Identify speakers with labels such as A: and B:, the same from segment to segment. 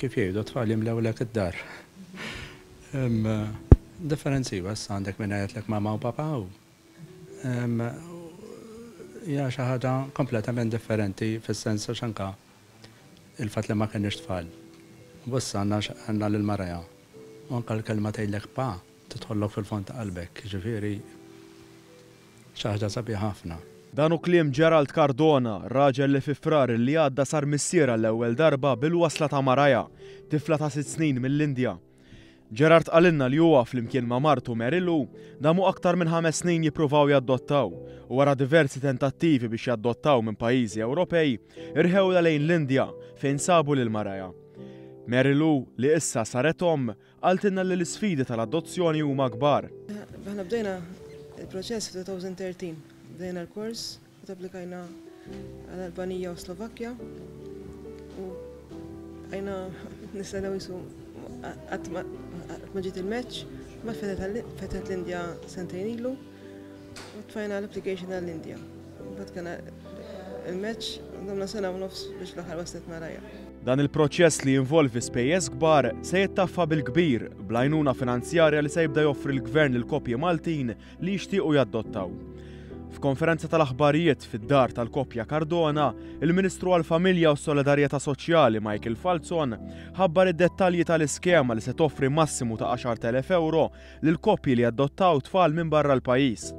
A: Kif jgħidu, tfal jimlewlek id-dar. Differenzi, issa għandek min jgħidlek mama u papa u hija xi ħaġa kompletament differenti fis-sens għax anke il-fatt li ma kenniex tfal. U issa għandna lil Maraja. U anke l-kelma tgħidlek pa tidħollok fil-fond ta' qalbek, jiġifieri xi ħaġa sabiħa ħafna.
B: Dan hu kliem Gerald Cardona, raġel li fi Frar li għadda sar missier għall-ewwel darba bil-wasla ta' Maraja, tifla ta' sitt snin mill-Indja. Gerard qalilna li huwa flimkien ma' martu Mary Lou damu aktar minn ħames snin jippruvaw jaddottaw u wara diversi tentattivi biex jaddottaw minn pajjiżi Ewropej, irħewlha lejn l-Indja fejn sabu lil Maraja. Mary Lou, li issa saret omm, qaltilna li l-isfidi tal-adozzjoni huma kbar.
C: Aħna bdejna il-proċess f'2013. Bdejna l-kors u applikajna għal Albanija u Slovakkja u għajna nistennew jisu qatt ma ġiet il-match, ma fetħet l-Indja sentejn ilu u tfajna l-application għall-Indja. Mbagħad kena il-match, domna sena u nofs biex l-aħħar waslet Maraja.
B: Dan il-proċess li jinvolvi spejjeż kbar se jittaffa bil-kbir bl-għajnuna finanzjarja li se jibda joffri l-Gvern lil koppji Maltin li jixtiequ jaddottaw. F'konferenza tal-aħbarijiet fid-dar tal-koppja Cardona, il-Ministru għall-Familja u s-Solidarjetà Soċjali Michael Falzon ħabbar id-dettalji tal-iskema li se toffri massimu ta' 10,000 ewro lil koppji li jaddottaw tfal minn barra l-pajjiż.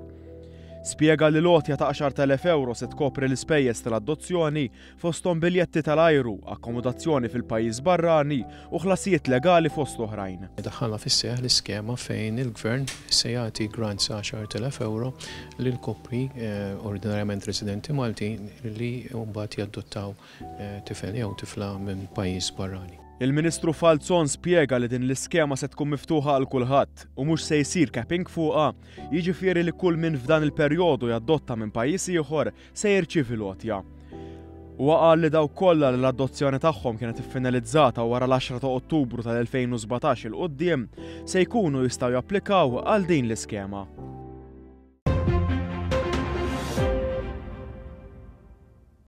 B: Spjega li l-għotja ta' 10,000 ewro se tkopri l-ispejjeż tal-adozzjoni fosthom biljetti tal-ajru, akkomodazzjoni fil-pajjiż barrani u ħlasijiet legali fost oħrajn.
D: Daħħalna fis-seħħ l-iskema fejn il-Gvern se jagħti grant sa 10,000 ewro lil koppji ordinarjament residenti Maltin li mbagħad jaddottaw tifel jew tifla minn pajjiż barrani.
B: Il-Ministru Falzon spjega li din l-iskema se tkun miftuħa għal kulħadd u mhux se jsir capping fuqha, jiġifieri li kull min f'dan il-perjodu jaddotta minn pajjiż ieħor se jirċievi l-għotja. Huwa qal li dawk kollha li l-adozzjoni tagħhom kienet iffinalizzata wara l-10 ta' Ottubru tal-2017 il quddiem se jkunu jistgħu japplikaw għal din l-iskema.